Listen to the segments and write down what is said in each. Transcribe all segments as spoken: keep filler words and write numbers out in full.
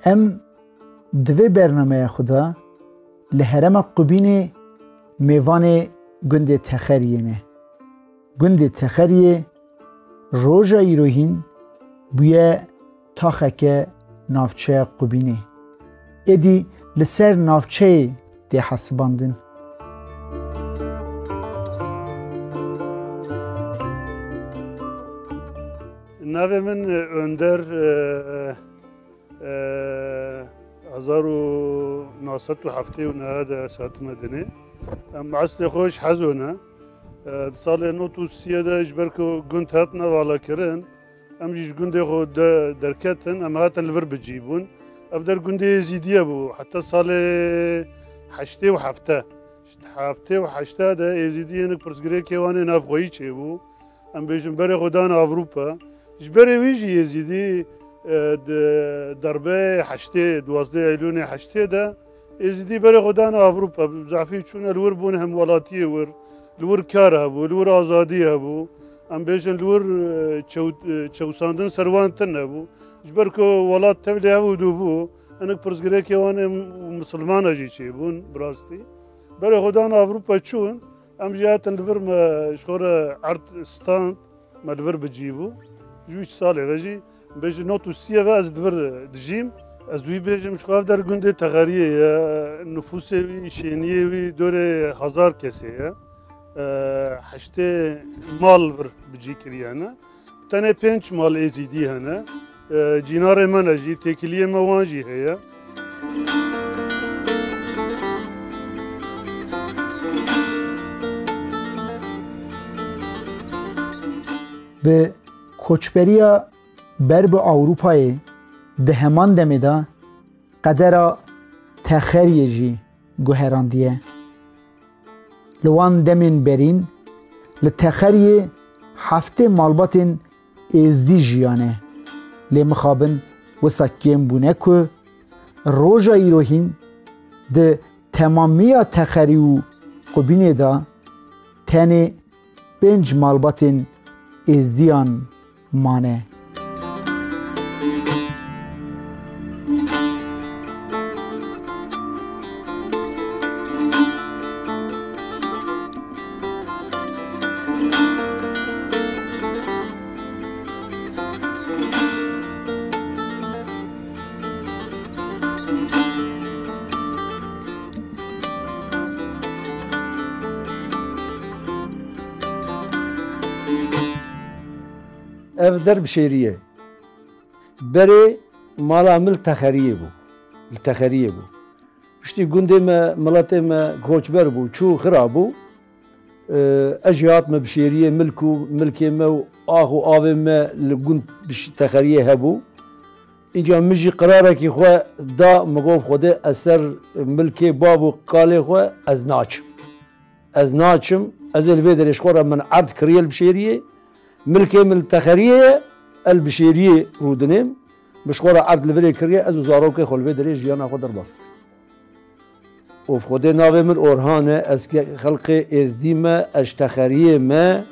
Em di vê bernameya xwe de li herêma Qubînê mêvanê gundê Texeriyê ne. Gundê Texeriyê roja îro hîn bûye taxeke navçeya Qubînê. Êdî li ser navçeyê tê hesibandin. Navê min, e, Önder, e, e, hezar û neh sed û heftê û neh de ez hatime dinê. Em eslê xwe ji Hezo ne. E, di salê nod û siyê de ji ber ku gund hatine valakirin, em jî ji gundê xwe de derketin, em hatin li vir bi cî bûn. Ev der gundê Êzîdiye bû, heta salê heştê û heft. Ji heftê û heşt de Êzîdî hinek pirsgirêkê wan ê navxweyî çêbû. Em bêjin berê xwe dan Ewropa. Ji berê wî jî Êzîdî, e, di derbeyê heştê, duwazdeh Eylûnê heştê de Êzîdî berê xwe dan Ewropa. Bi zafî çûne li wir bûn hemwelatiyê wir. Li wir kar hebû, li wir azadî hebû. Em bêjin li wir, e, çew-, e, çewsandin ser wan tune bû. Ji ber ku welat tevlî hev û dû bû, hinek pirsgirêkê wan ê misilmana jî çêbûn, bi rastî. Berê xwe dan Ewropa çûn, em jî hatin li vir me ji xwe re erd stand, me li vir bi cî bû. Ji wî salê ve jî, bêjin nod û siyê ve ez li vir dijîm. Ez wî bêjim, ji xwe ev der gundê Texeriyê ye, nifûsê wî, şêniyê wî dorê hezar kesê ye. E, heştê mal vir bi cî kiriye ne. Tenê pênc mal Êzîdî hene. E, cînarê me ne jî, têkiliyê me wan jî heye. Bi koçberiya ber bi Ewropayê di heman demê de qedera Texeriyê jî guherandiye. Li wan demên berîn li Texeriyê heftê malbatên Êzdî jiyane. Lê mixabin wisa kêm bûne ku roja îro hîn di temamiya Texerî û Qubînê de tenê pênc malbatên Êzdiyan mane. Ev der bi şêrî ye. Berê mala min li Texeriyê bû. Li Texeriyê bû. Piştî gundê me, miletê me koçber bû, çû xira bû. Ee, ez jî hatime bi şêriyê milk û milkê me û ax û avê me li gund bi ş-, Texeriyê hebû. Înca min jî qirarekî xwe da, min got, Xwedê ez ser milkê bav û kalê xwe ez naçim. Ez naçim, ez ê li vê derê ji xwe re min erd kiriye li Bişêriyê. Milkê min li Texeriyê ye, ez li Bişêriyê rûdinêm. Min ji xwe re erd li virê kiriye, ez û zarokê xwe li vê derê jiyana xwe derbas dikim. Û bi Xwedê navê min Orhan e, ez ke-, xelkê Êzdî me, ez ji Texeriyê me,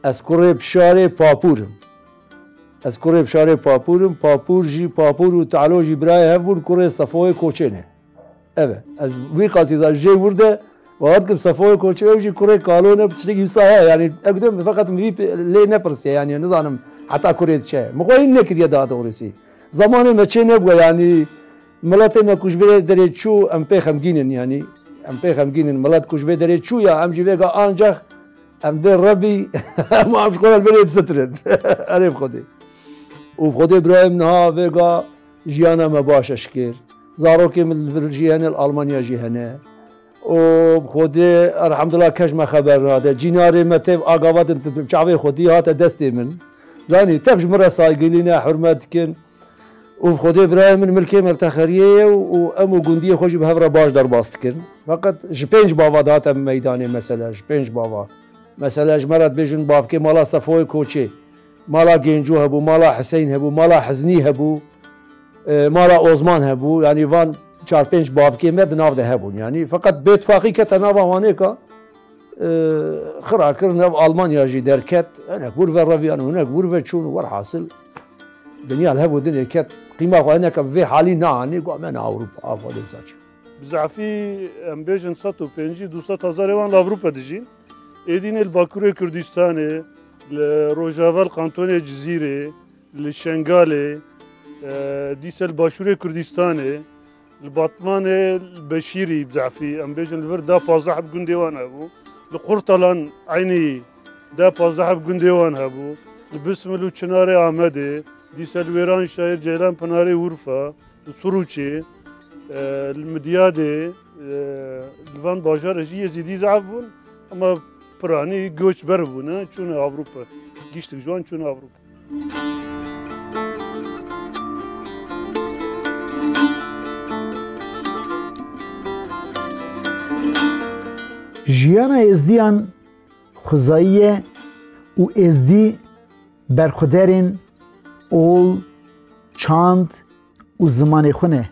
ez kurê Bişarê Papûr im. Ez kurê Bişarê Papûr im, Papûr jî, Papûr û Talo jî birayê hev bûn, kurê Sefoyê Koçê ne. Ev e. Ez vî qasî da jê wir de, we hat kim Sefoyê Koçê ew jî kurê Kalo ne, tiştekî wisa heye, yanî, ew de feqet min vî lê nepirsiye, yanî, nizanim heta kurê diçe. Min xwe hîn nekiriye daha doğrusu. Zamanê me çê nebûye, yanî, miletê me ku ji vê derê çû, em pê xemgîn in, yanî, em pê xemgîn in. Milet ku ji vê derê çû ya, em jî vêga ancax, em dê rebî, em, em ji xwe re li vê derê bisitin. Erê bi Xwedê. Û bi Xwedê birayê min niha vêga jiyana me baş e şikêr. Zarokê min li vir jî hene, li Almanya jî hene. Û bi Xwedê, elhamdulillah, kes ji me xeber nade. Cînarê me tev agavatin, çavê xwedî hate destê min. Zanî, tev ji min re saygilî ne, hurmet dikin. Û bi Xwedê birayê min milkê me li Texeriyê ye û, û em û gundiyê xwe jî bi hev re baş derbas dikin. Feqet ji pênc bava dihate meydanê mesele, ji pênc bava. Mesele ji me re dibêjin bavkê mala Sefoyê Koçê, mala Gênco hebû, mala Hiseyn hebû, mala Hiznî hebû, e, mala Ozman hebû. Yanî van çar pênc bavkê me di nav de hebûn. Yanî feqet bêtifaqî kete nava wanêka, e, xira kirin, ev Almanya jî derket, hinek wir ve reviyan û hinek wir ve çûn, werhasil. Dinya li hev û dinê ket, qîma xwe hineke bi vê halî neanî, got, "Me ne Ewropa, a Xwedê bizaçî." Bi zafî, em bêjin, sed û pêncî, du sed hezarê wan li Ewropa dijîn. Êdî ne li Bakurê Kurdistanê, li Rojava, li Kantonê Cizîrê, li Şengalê, e, dîse li Başûrê Kurdistanê, li Batmanê, li Beşîrî bi zafî, em bêjin, li vir deh pazdeh heb gundê wan hebû. Li Qurtalan eynî deh pazdeh heb gundê wan hebû. Li Bismil û Çinarê Amedê, dîse li Wêranşehir, Ceylanpinarê, Urfa, li Suruçê, e, li Midyadê, e, li van bajara jî Êzîdî zehf bûn, ama piranî göçber bûne, çûne Avrupa. Giştik ji wan çûne Avrupa. Jiyana Êzdiyan xwezayî ye û Êzdî berxwederên ol, çand û zimanê xwe ne.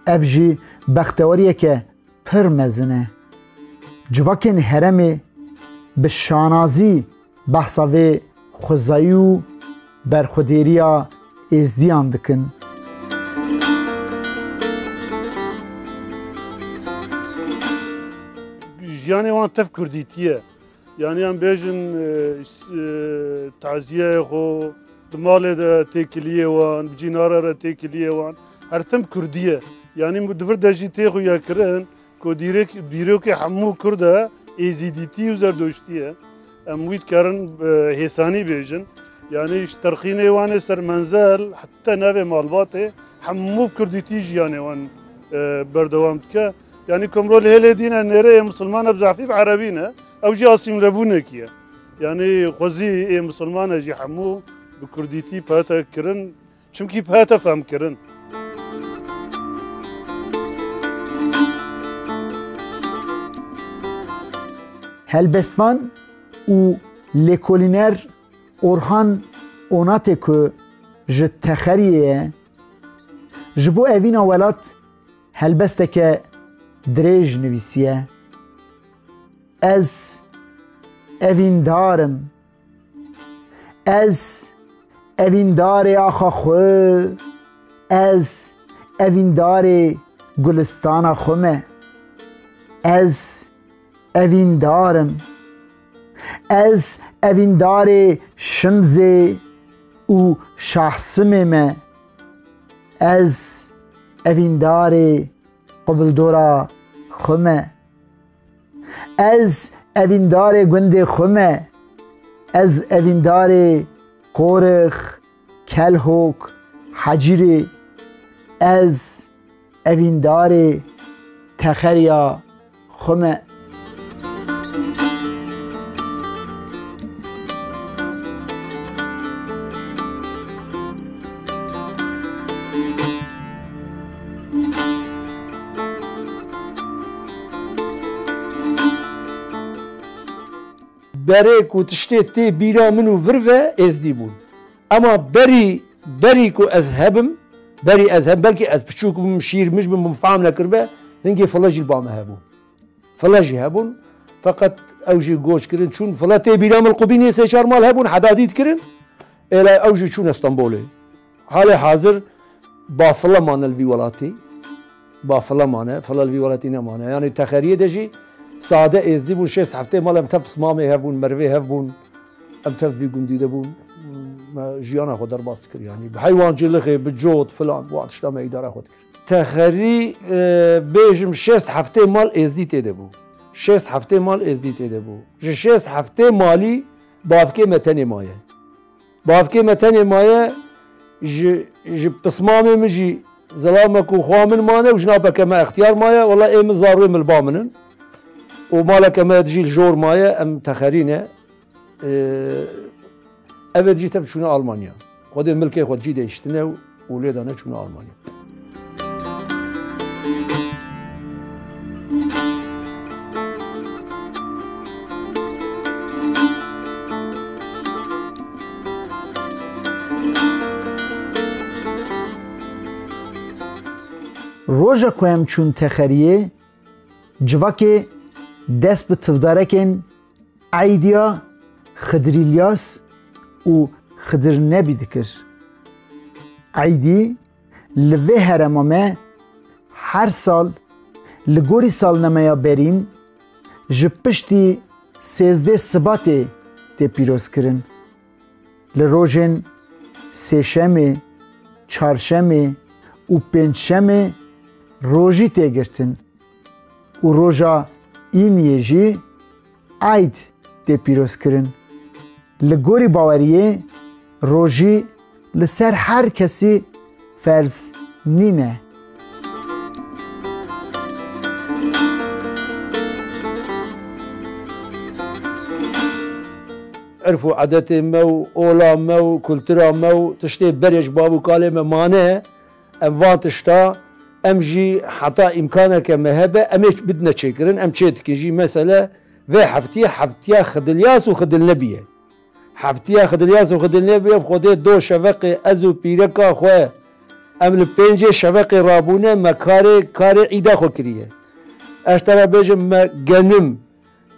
Ev jî bextewariyeke pir mezin e. Civakên herêmê bi şanazî behsa vê xwezayî û berxwedêriya Êzdiyan dikin. Jiyanê wan tev kurdîtî ye. Yanî em bêjin, e, s-, e, taziyeyê xwe, di malê de têkiliyê wan, bi cînara re têkiliyê wan, her tim kurdî ye. Yanî di vir de jî tê xuyakirin ku dîrek-, dîrokê hemû kurd e, êzîdîtî û zerdoştî ye. Em wî dikarin, e, hêsanî bêjin. Yanî ji terxînê wan ê ser menzel, heta navê malbatê, hemû bi kurdîtî jiyanê wan, e, berdewam dike. Yanî komro li hêlê dîn e, nêrê ê misilman e bi zafî bi erebî ne. Ew jî asîmlebûnekî ye. Yanî xwezî ê misilman e jî hemû bi kurdîtî pete kirin, çimkî pete femkirin. Helbestvan û lêkolîner Orhan Onatê ku ji Texeriyê ye, ji bo evîna welat helbesteke dirêj nivîsiye. Ez evîndar im. Ez evîndarê axa xwe, ez evîndarê gulistana xwe me. Ez evîndar im. Ez evîndarê Şimzê û Şahsimê me. Ez evîndarê Qubildora xwe me. Ez evîndarê gundê xwe me. Ez evîndarê Qorix, Kelhok, Hecîrê. Ez evîndarê Texeriya xwe me. Berê ku tiştê tê bîra min û vir ve êzdî bûn. Ema berî, berî ku ez hebim, berî ez hebim, belkî ez piçûk bim, şîr mij bim, bim fehm nekiribe, hingê file jî li ba me hebûn. File jî hebûn, feqet ew jî goç kirin, çûn file tê bîra min, li Qubînê sê çar mal hebûn, hedadî dikirin, êla ew jî çûne Stenbolê. Halê hazir ba file mane li vî welatî, ba file mane, file li vî welatî nemane. Yanî Texeriyê de jî sade êzdî bûn, şêst heftê mal em tev pismamê hev bûn, merivê hev bûn, em tev vî gundî de bûn. Me jiyana xwe derbas dikir, yanî bi heywancilixê, bi cot, filan, wan tişta me îdara xwe dikir. Texerî, e, bêjim şêst heftê mal êzdî tê de bû. Şêst heftê mal êzdî tê de bû. Ji şêst heftê malî bavkê me tenê maye. Bavkê me tenê maye, ji, ji pismamê min jî zilamek û xwa min mane û jinapeke me extiyar maye. Wela ê min zarûyê min li ba min in. Û maleke me dijî li jor maye, em Texerî ne. Ee, ev ê dijî tev çûne Almanya. Xwedê milkê xwe cî değiştine û, û lê dane çûne Almanya. Roja ku em çûn Texeriyê, civakê dest bi tivdarekên Eydiya Xidir Îlyas û Xidir Nebî dikir. Eydî li vê herêma me her sal li gorî salnemeya berîn ji piştî sêzdeh Sibatê tê pîrozkirin. Li rojên sêşemê, çarşemê û pêncşemê rojî tê girtin û roja Îniyê jî Eyd tê pîrozkirin. Li gorî baweriyê rojî li ser her kesî ferz nîne. Irf û edetê me û ola me û kultura me û tiştê berê ji bav û kalê me mane, em van tişta, em jî heta îmkaneke me hebe, em ê bidine çêkirin, em çê dikin jî. Mesele vê heftiyê, heftiya Xidilyas û Xidilnebî ye. Heftiya Xidilyas û Xidilnebî ye, Xwedê do şeveqê ez û pîreka xwe, em li pêncê şeveqê rabûne, me karê, karê îda xwe kiriye. Ez te re bêjim, me genim,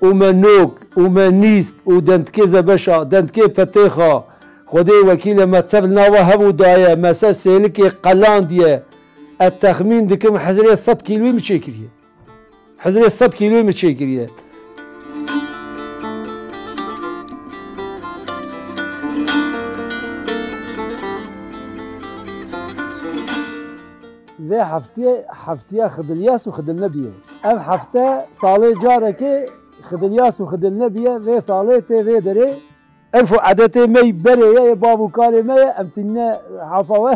û me nok û me nîsk û dendikê zebeşa, dendikê petêxa, Xwedê wekîl e, me tev nava hev û daye, me ser sêlikê qelandiye. Ez texmîn dikim hizrê sed kîloyî min çêkiriye. Hizrê sed kîloyî min çêkiriye. Vê heftiyê heftiya Xidilyas û Xidilnebî ye. Ev hefte salê carekê Xidilyas û Xidilnebî ye, vê salê tê vê derê. Irf û edetê me yî berê ye, yê bav û kalê me ye, em tînine hafa we.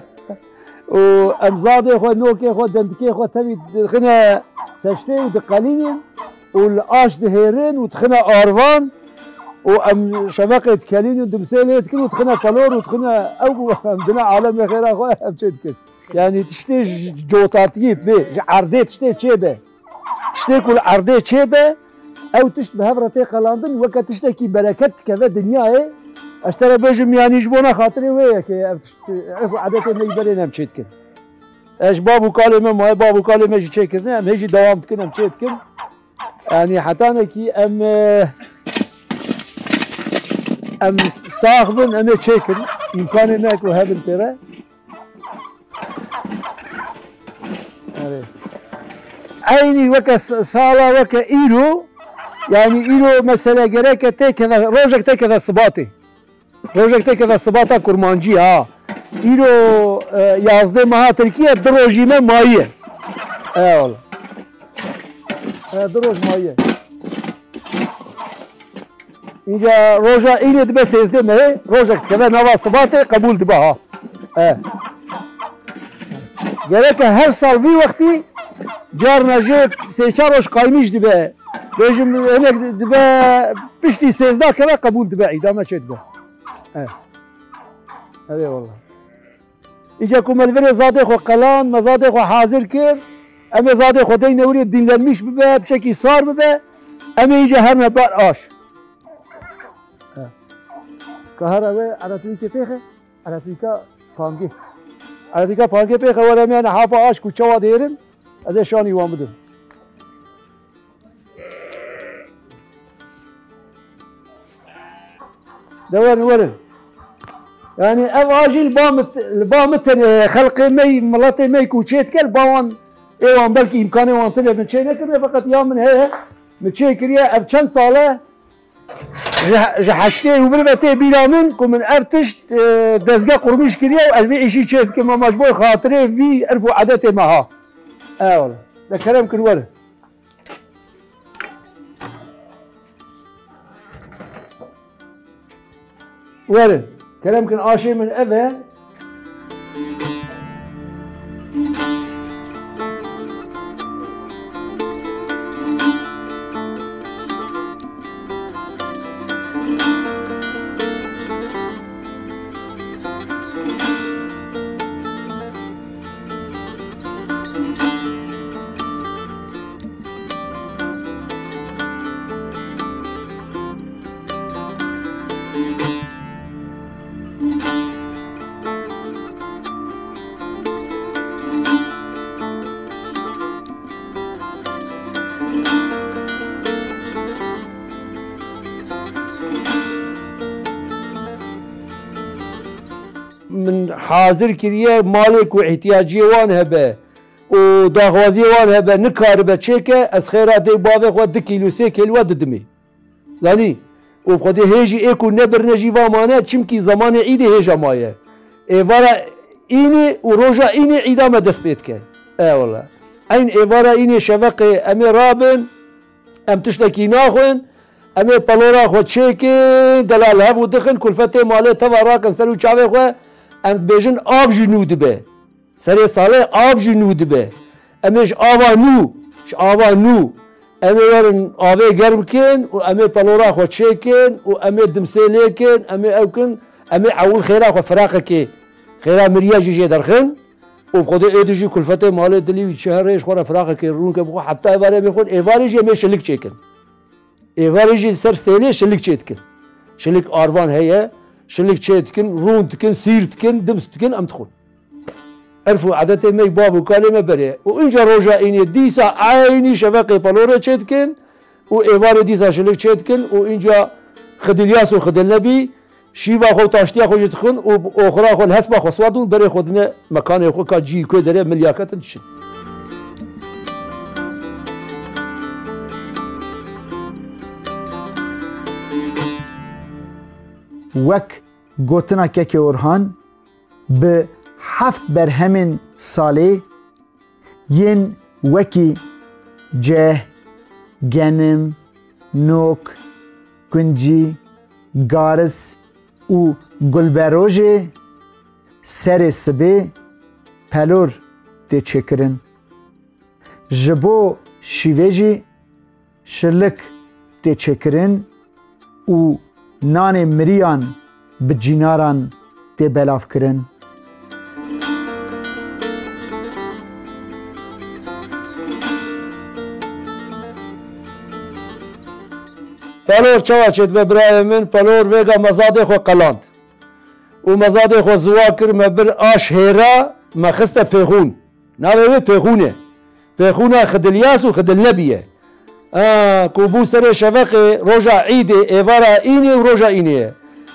Û em zadê xwe, nokê xwe, dendikê xwe tevî dixine teştê û diqelînin û li aş dihêrin û dixine arvan û em şeveqê dikelînin, dimsê lê dikin û dixine pelor û dixine ew û em dine alemê xêra xwe em çê dikin. Yanî tiştê ji cotatiyê bê, ji erdê tiştê çêbe. Tiştê ku li erdê çêbe, ew tişt bi hev re tê qelandin, weke tiştekî bereket dikeve dinyayê. Ez te re bêjim, yanî ji bona xatirê wê yekê ev tişt, ev edetê me yî berê em çê dikin. Ez ji bav û kalê me maye, bav û kalê me jî çêkirine, em hê jî dewam dikin, em çê dikin. Yanî hetanekî em, e, em sax bin, em ê çêkin. Îmkanê me ku hebin tê re. Erê. Eynî weke s-, sala weke îro, yanî îro mesele gereke têkeve, rojek têkeve Sibatê. Rojek têkeve Sibata Kurmancî ha. Îro, e, yazdeh meha Tirkiye, du rojî me mayiye. Eyvallah. E, du roj mayiye. Înca roja îlê dibe sêzdeh mehê, rojek dikeve nava Sibatê qebûl dibe ha. E. Gereke her sal vî wextî carna jê sê çar roj qaymîş dibe. Bêjim hinek dibe piştî sêzdeh keve qebûl dibe, îda me çê dibe. E. Erê wallah. Îca ku me li virê zadê xwe qeland, me zadê xwe hazir kir, em ê zadê xwe deyne wirê dînlenmîş bibe, pişekî sar bibe, em ê îca herine bar aş. He. Ka here wê eretrîkê pêxe, eretrîka pangê. Eretrîka pangê pêxe, were em ê niha pa aş ku çawa dêrin, ez ê şanî wan bidim. De werin, werin. Yanî ev a jî li ba min, li ba min tenê ye. Xelkê me yî, miletê me yî ku çê dike, li ba wan, ê wan belkî îmkanê wan tune bin çê nekirine, feqet ya min heye, min çê kiriye. Ev çend sal e, ji, ji heştê û vir ve tê bîra min ku min ev tişt, e, dezge qurmîş kiriye û ez vê îşî çê dikim, ama ji bo xatirê vî irf û edetê me ha. Eyvallah. De kerem kir werin. Werin. Kerem kin, aşê min ev e. hazir kiriye, malê ku îhtiyaciyê wan hebe û daxwaziyê wan hebe, nikaribe çêke, ez xêra dê û bavê xwe du kîlo, sê kîlo we didimê. Zanî? Û bi Xwedê hê jî ê ku nebirine jî va mane, çimkî zemanê îdê hêja maye. Êvara înê û roja înê îda me dest pê dike. Ewela. Eyn êvara înê şeveqê em ê rabin, em tiştekî naxwin, em ê pelora xwe çêkin, delal hev û dixin, kulfetê malê teva rakin ser û çavê xwe, em dibêjin av jî nû dibe. Serê salê av jî nû dibe. Em ê ji ava nû, ji ava nû, em ê werin avê germ kin û em ê pelora xwe çêkin û em ê dimsê lê kin, em ê ew kin, em ê ewil xêra xwe firaqekê, xêra miriya jî jê derxin û bi Xwedê êdî jî kulfetê malê dilî wî çi here ji xwe re firaqekê rûnke bi xwe heta êvarê em ê xwin, êvarê jî em ê şilik çêkin. Êvarê jî ser sêlê şilik çê dikin. Şilik arvan heye, şilik çê dikin, rûn dikin, sîr dikin, dims dikin, em dixwin. Erf û edetê me yî bav û kalê me berê. Û înca roja înê dîsa eynî şeveqê pelorê çê dikin û êvarê dîsa şilik çê dikin û înca xidil yas û xidil nebî şîva xwe û taştiya xwe jî dixwin û oxira xwe li hespa xwe siwar dibûn, berê xwe dine mekanê xwe ka cî ku derê milyaket in diçin. Wek gotina Kekê Orhan, bi heft berhemên salê yên wekî ceh, genim, nok, kuncî, garis û gulberojê serê sibê pelor tê çêkirin. Ji bo şîvê jî şilik tê çêkirin û nanê miriyan bi cînaran tê belavkirin. Pelor çawa çêdibe birayê min? Pelor vêga mezadê xwe qeland. Û mezadê xwe ziwa kir, me bir aş hêra, me xiste pêxûn. Navê wê pêxûn e. Pêxûna Xidil Yas û Xidil Nebî ye. A, ku bû serê şeveqê roja îdê, êvara înê û roja înê ye.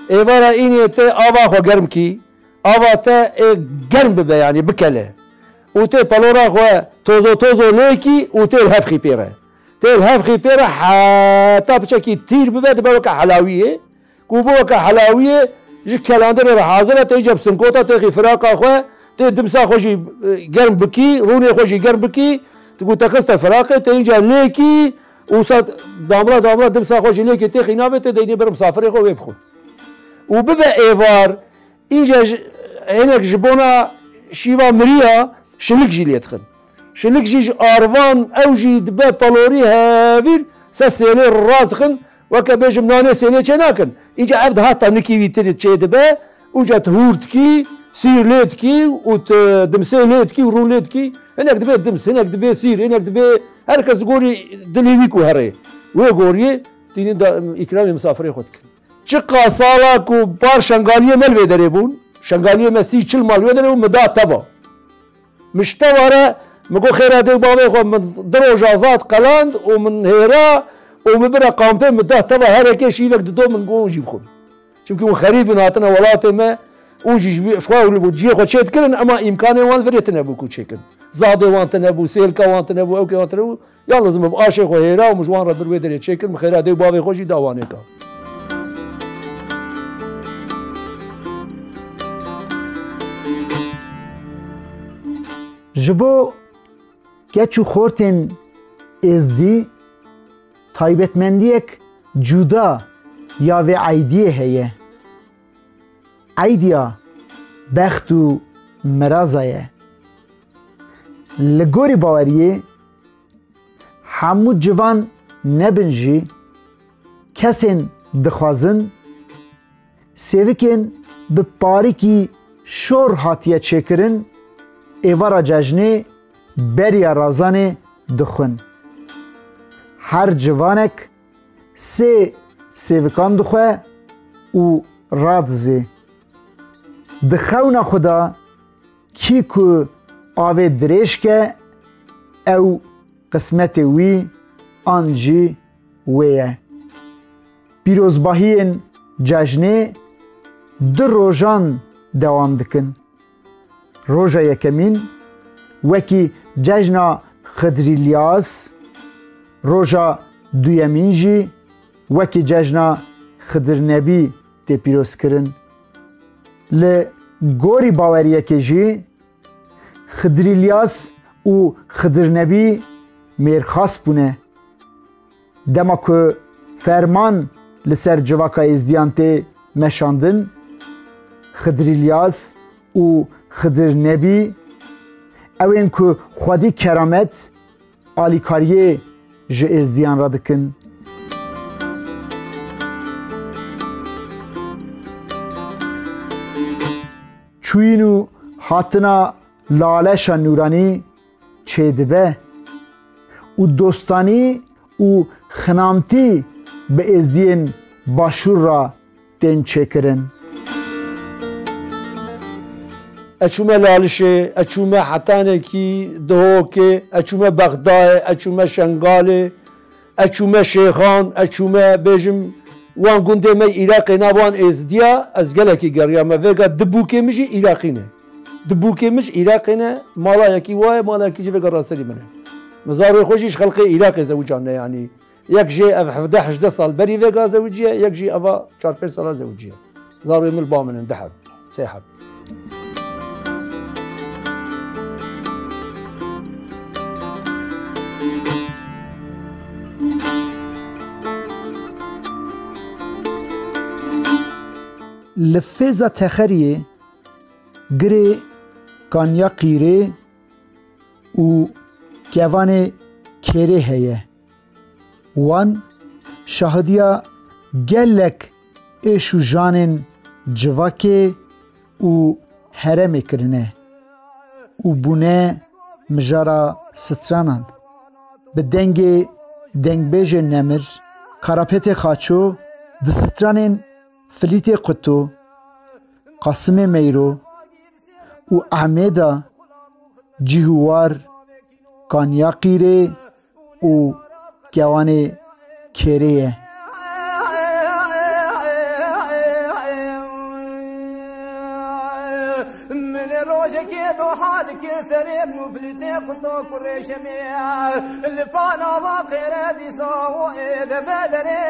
Êvara înê tê ava xwe germ kî, ava te ê germ bibe, yanî bikele. Û tê pelora xwe tozo tozo lê kî û tê li hev xî pê re. Tê li hev xî pê re heta piçekî tîr bibe, dibe weke helawiyê. Ku bo weke helawiyê ji kelandinê re hazir e, tê îca bi sinkota têxî firaqa xwe, tê dimsa xwe jî, e, germ bikî, rûnê xwe jî germ bikî, tu ku te xiste firaqê, tê îca lêkî, û sa damla damla dimsa xwe jî lêkê têxî navê, tê deynê ber misafirê xwe wê bixwe. Û bibe êvar, îca ji, hinek ji bona şîva miriya şilik jî lê dixin. Şilik jî ji arvan, ew jî dibe pelorî hevîr, se sêlê rast dixin, weke bêjim nanê sêlê çê nakin. Îca ev daha tanikî wî tir çê dibe, ûca tu hûr dikî, sîr lê dikî û tu dimsê lê dikî û rûn lê dikî. Hinek dibe dims, hinek dibe sîr, hinek dibe her kes gorî dilê wî ku herê. Wê goriyê tînin da îkramê misafirê xwe dikin. Çiqa sala ku par şengaliyê me li vê derê bûn, şengaliyê me sî çil mal wê derê bûn, min da teva. Min ji teva re, min got, xêra dê û bavê xwe, min du roja zad qeland û min hêra û min bire kampê, min da teva, herekê şîvek dido min, got, hûn jî bixwin. Çimkî hûn xerîb in, hatine welatê me, hûn jî ji xwe û li ciyê xwe çê dikirin, ema îmkanê wan li virê tine bû ku çêkin. Zadê wan tine bû, sêlka wan tine bû, ewkê wan tine bû. Yalnız min bi aşê xwe hêra û min ji wan re bir wê derê çêkir, min xêra dê û bavê xwe jî da wanêka. Ji bo keç û xortên êzdî taybetmendiyek cuda ya vê eydiyê heye. Eydiya bext û miraza ye. Li gorî baweriyê, hemû civan nebin jî, kesên dixwazin sêvikên bi parikî şor hatiye çêkirin, êvara cejnê beriya razanê dixwin. Her civanek sê sêvikan dixwe û radizê. Di xewna xwe de kî ku avê dirêj ke, ew qismetê wî an jî wê ye. Pîrozbahiyên cejnê du rojan dewam dikin. Roja yekemîn wekî cejna Xidir Îlyas, roja duyemîn jî wekî cejna Xidir Nebî tê pîrozkirin. Li gorî baweriyekê jî Xidir Îlyas û Xidir Nebî mêrxas bûne. Dema ku ferman li ser civaka Êzdiyan tê meşandin, Xidir Îlyas û Xidir Nebî, ew ên ku xwedî keramet, alîkariyê ji Êzdiyan re dikin. Çûyîn û hatina Laleşa Nûranî çêdibe û dostanî û xinamtî bi Êzdiyên Başûr re tên çêkirin. Eçûme Lalişê, eçûme hetanekî Dihokê, eçûme Bexdayê, eçûme Şengalê, eçûme Şêxan, eçûme bêjim wan gundê me Îraqê nav wan Êzdiya, ez gelekî geriyame. Vêga di bûkê min jî Îraqî ne. Di bûkê min jî Îraqê ne, mala yekî wa ye, mala yekî jî vêga raserî min e. Min zarê xwe jî ji xelqê Îraqê zewicane, yanî yek jê ev hevdeh hejdeh sal berî vêga zewiciye, yek jî eva çar pênc sala zewiciye. Zarê min li ba min in, du heb, sê heb. Li Fêza Texeriyê girê Kanya Qîrê û Kevanê Kêrê heye. Wan şahidiya gelek êş û janên civakê û herêmê kirine û bûne mijara stranan. Bi dengê dengbêjê nemir Karapetê Xaço di stranên Filîtê Quto, Qasimê Meyro û Ehmêda Cîhûwar, Kanya Qîrê û Kewanê Kêrê ye. Min rojekê doha dikir serê muflitê quto kurê şemê. Li panava qêre dîsa û êde vederê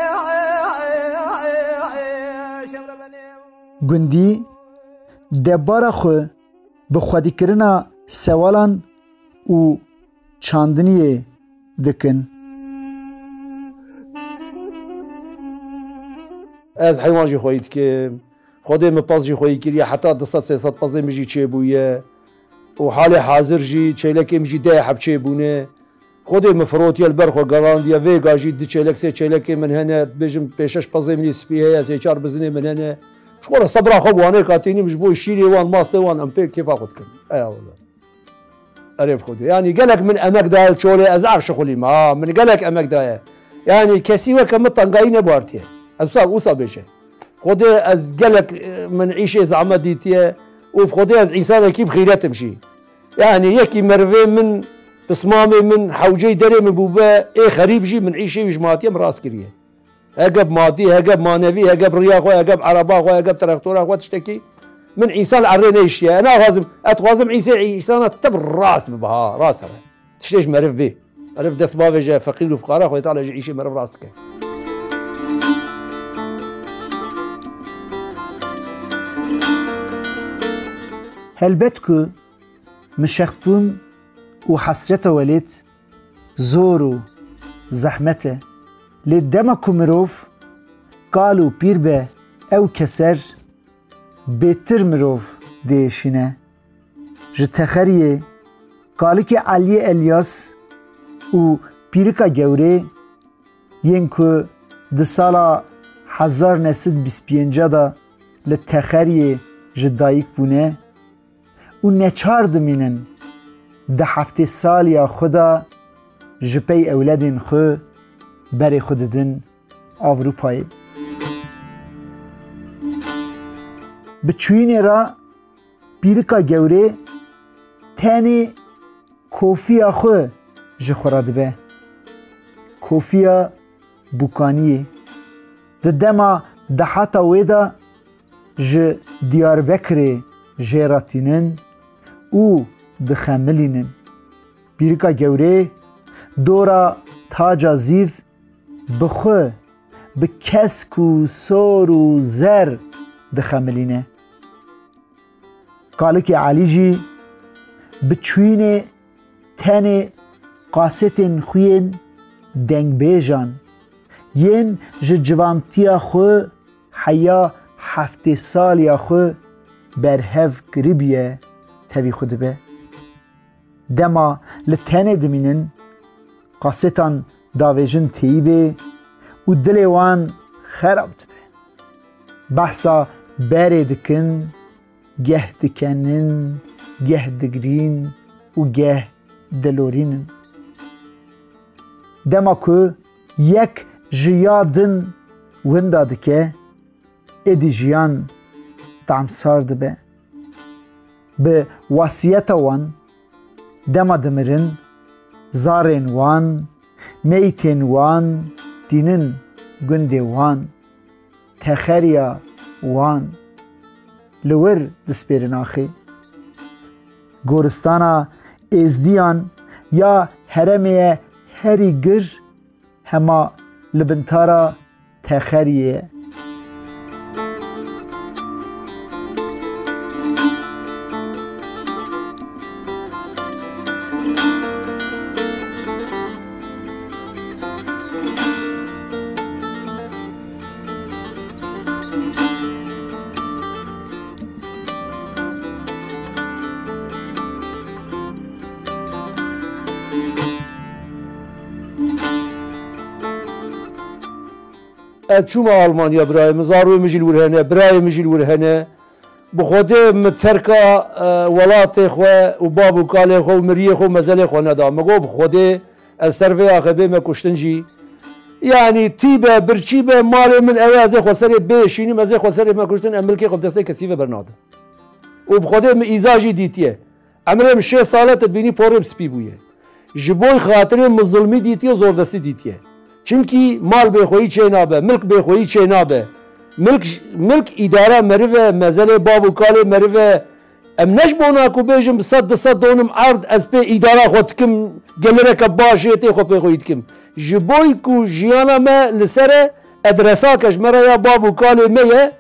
şevrebenê. Gundî debara xwe bi xwedîkirina sewalan û çandiniyê dikin. Ez heywan jî xweyî dikim. Xwedê min pez jî xweyî kiriye, heta du sed sê sed pezê min jî çêbûye. Û halê hazir jî çêlekê min jî deh heb çêbûne. Xwedê min firotiye, li ber xwe gerandiye. Vêga jî du çêlek, sê çêlekê min hene. Dibêjim pêşeş pezê min jî spî heye, sê çar bizinê min hene. Ji xwe re sebra xwe bi wanê katînim, ji bo şîrê wan, mastê wan em pê kêfa xwe dikin. Eyvallah. Erê bi Xwedê. Yanî gelek min emek daye li çolê, ez aşiqulîm. Ha, min gelek emek daye. Yanî kesî weke min tengayî nebartiye. Ez wisa, wisa bêje. Xwedê ez gelek, e, min îşê zehmet dîtiye û bi Xwedê ez însanekî bi xîret im jî. Yanî yekî merivê min, pismamê min, hewceyî derê min bûbe, ê xerîb jî min îşê wî ji matiye min rast kiriye. Hege bi madî, hege bi manevî, hege bi riya xwe, hege bi ereba xwe, hege bi traktora xwe tiştekî. Min însan li erdê nehiştiye. Ez naxwazim, ez dixwazim îsê însana tev rast bibe, ha, rast hebe. Tiştê ji meriv bê. Meriv dest bavêje feqîr û fiqara, Xwedê Teala jî îşê meriv rast dike. Helbet ku mişextbûn û hesreta welêt zor û zehmet e. Lê dema ku mirov kal û pîr be, ew keser bêtir mirov diêşîne. Ji Texeriyê kalikê Eliyê Elyas û pîrika Gewrê yên ku di sala hezar neh sed bîst pênc de li Texeriyê ji dayik bûne, û neçar dimînin, di heftê saliya xwe de ji pey ewledên xwe berê xwe didin Ewropayê. Bi çûyînê re pîrika Gewrê tenê kofiya xwe ji xwe re dibe. Kofiya Bûkaniyê. Di dema dehata wê de ji Diyarbekirê jê re tînin û dixemilînin. Pîrika gewrê dora taca zîv bi xwe, bi kesk û sor û zer dixemilîne. Kalikê Elî jî bi çûyînê tenê kasetên xwe yên dengbêjan yên ji ciwantiya xwe heya heftê saliya xwe berhev kiribûye tevî xwe dibe. Dema li tenê dimînin, kasetan davêjin têyî bê û dilê wan xerab dibe. Behsa berê dikin, geh dikenin, geh digirîn û geh dilorînin. Dema ku yek ji ya din winda dike, êdî jiyan tamsar dibe. Bi wasiyeta wan, dema dimirin, zarên wan, meytên wan tînin gundê wan, texeriya wan li wir dispêrin axê. Goristana Êzdiyan ya herêmê ye herî gir, hema li bintara Texeriyê ye. Ez çûme Almanya, birayê min, zarokê min jî li wir hene, birayê min jî li wir hene. Bi Xwedê min terka, e, welatê xwe û bav û kalê xwe û miriyê xwe û mezelê xwe neda. Min got, bi Xwedê ez ser vê axê bême kuştin jî. Yanî tî be, birçî be, malê min ew e, ez ê xwe serê bêşînim, ez ê xwe serê me kuştin, em milkê xwe bi destê kesî ve bernadim. Û bi Xwedê min îza jî dîtiye. Emrê min şêst sal e, te dibînî porê min spî bûye. Ji bo xatirê min zilmî dîtiye, zordestî dîtiye. Çimkî mal bêxweyî çênabe, milk bêxweyî çênabe. Milk, milk îdara meriv e, mezelê bav û kalê meriv e. Em ne ji bona ku bêjin bi sed du sed donim erd ez pê îdara xwe dikim, gelireke baş jê tê xwe pêxweyî dikim. Ji bo ku jiyana me li ser e, edresa ke ji me re ya bav û kalê me ye,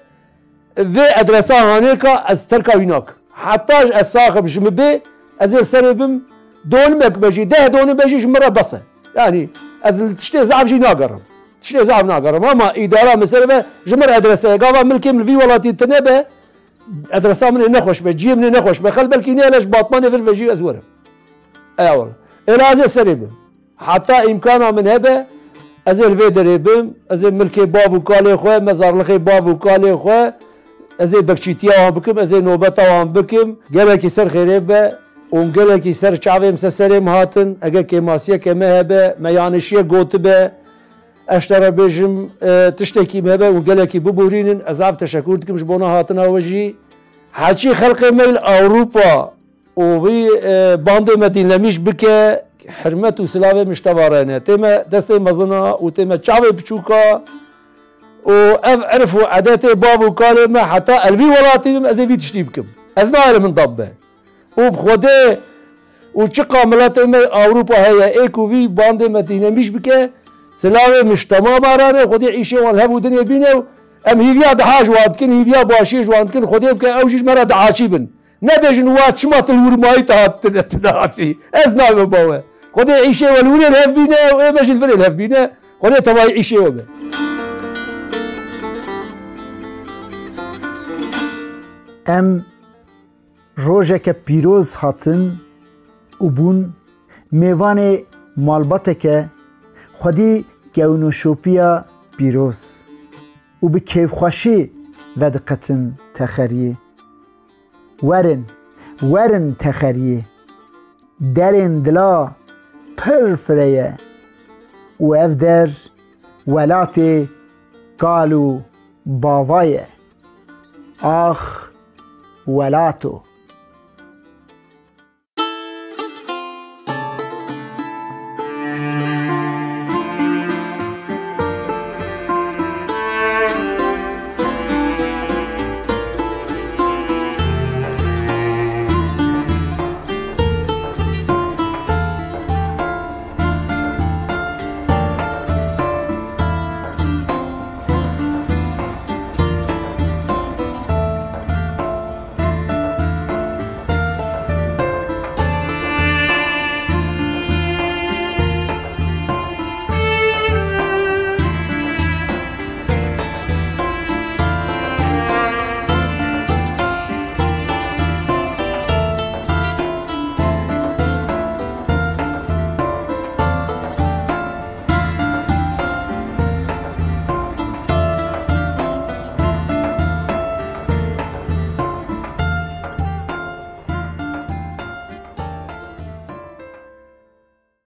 vê edresa hanê ka ez terka wî nakim. Heta ez saxim ji min bê, ez ê li serê bim, donimek be jî, deh donim be jî ji min re bes e. Yanî ez li tiştê zaf jî nagerim. Tiştê zaf nagerim. Ama îdara min ser ve ji min re edrese ye. Gava milkê min li vî welatî tune be, edresa min ê nexweş be, ciyê min ê nexweş be. Xel belkî nehêle ji Batmanê vir ve jî ez werim. Eyvallah. Êla ez ê serê bim. Heta îmkana min hebe, ez ê li vê derê bim, ez ê milkê bav û kalê xwe, mezarlixê bav û kalê xwe, ez ê bekçîtiya wan bikim, ez ê nobeta wan bikim. Gelekî ser xêrê be û gelekî ser çavê min ser serê min hatin. Ege kêmasiyeke me hebe, me yanişiye gotibe, ez ji te re bêjim, e, tiştekî me hebe û gelekî biborînin, ez zaf teşekur dikim ji bona hatina we jî. Heçî xelkê me li Ewropa û vî, e, bandê me dînlemîş bike, hirmet û silavê min ji te ve re ne. Tê me destê mezina û tê me çavê piçûka û ev erf û edetê bav û kalê me heta el vî welatî bim, ez ê vî tiştî bikim. Ez nayê li min dab be. Û bi Xwedê û çiqa miletê me Ewropa heye, ê ku vî bandê me dînlemîş bike, silavê min ji temama re ne, Xwedê îşê wan li hev û dinê bîne û em hîviya diha ji wan dikin, hîviya başiyê ji wan dikin, Xwedê bike ew jî ji me re diaçî bin. Nebêjin, wa çima tu li wir mayî te hat, tu ne, tu nehatî? Ez nayme bawe. Xwedê îşê we li wir ê li hev bîne û ê me jî li vir ê li hev bîne. Xwedê tevayî îşê we be. Em rojeke pîroz hatin û bûn mêvanê malbateke xwedî gewnoşopiya pîroz û bi kêfxweşî vediqetin Texeriyê. Werin, werin Texeriyê. Derên dila pir firê ye û ev der welatê kal û bava ye. Ax welato.